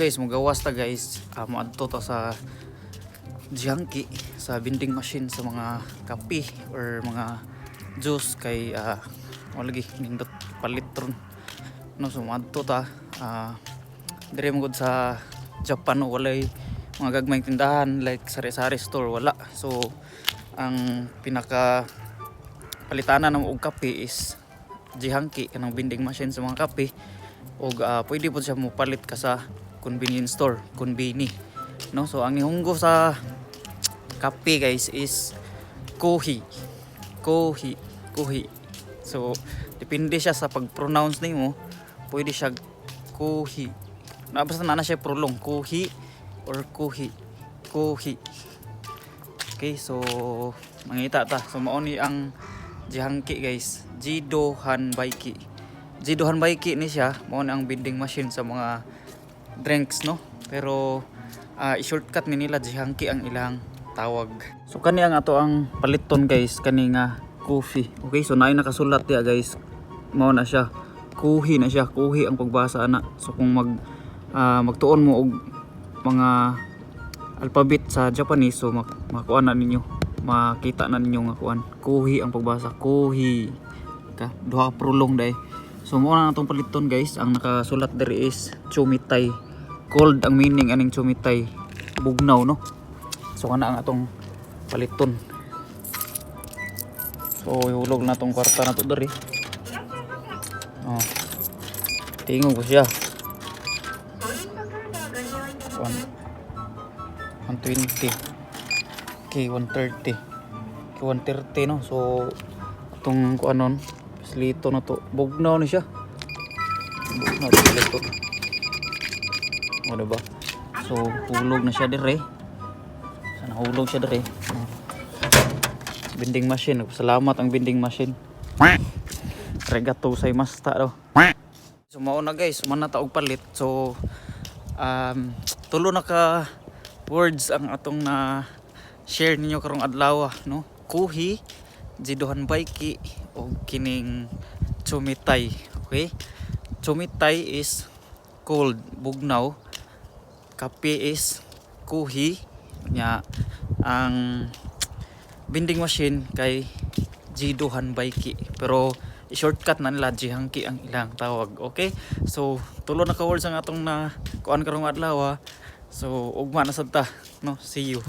guys, mugawas ta, guys. Moadto ta sa 自販機, sa vending machine sa mga kape or mga juice kay wala lagi nindot palit ron, no? So moadto ta dire mo gud sa Japan, no, walay mga gagmayng tindahan like sari-sari store, wala. So ang pinaka palitanan ng og kape is 自販機, kanang vending machine sa mga kape, ug pwede pod siya mo palit ka sa convenience store, konbini, no? So ang nihunggo sa kape, guys, is kohi, kohi, kohi. So depende siya sa pag-pronounce nimo. Pwede siya kohi na, basta na na siya prolong, kohi or kohi, kohi. Okay, so mangita ta. So mao ni ang 自販機, guys, 自動販売機. 自動販売機 ni siya, mao ni ang vending machine sa mga drinks, no? Pero i-shortcut ni nila, 自販機 ang ilang tawag. So kani ang ato ang paliton, guys, kani nga coffee. Okay, so naay nakasulat diya, guys. Mao na siya. Kuhi na siya, kuhi ang pagbasa ana. So kung magtuon mo og mga alphabet sa Japanese, so makuha na ninyo, makita na ninyo nga kuan, kuhi ang pagbasa, kuhi ka, duha ka prolong dai. So mao na atong paliton, guys. Ang nakasulat diri is 冷たい, cold ang meaning aning 冷たい, bugnaw, no? So kana ang atong paliton. So ihulog na tong kwarta na to diri. Oh, tingog ko siya. One, 120. Okay, 130. Okay, 130, no? So atong kuanon, pislito na to. Bugnaw ni siya. Bugnaw to palito. O, diba? So hulog na siya dire. So nahulog siya dire. Oh. Vending machine. Salamat ang vending machine. ありがとうございました daw. So mao na, guys, man na ta og palit. So tulo na ka words ang atong na share ninyo karong adlaw, no? コーヒー, 自動販売機 og kining 冷たい. Okay? 冷たい is cold, bugnaw. Kape is コーヒー nya, ang vending machine kay 自動販売機, pero i-shortcut na nila, 自販機 ang ilang tawag. Okay, so tulo na ka words ang atong na kuan karong adlaw. So ugma na sad ta, no? See you.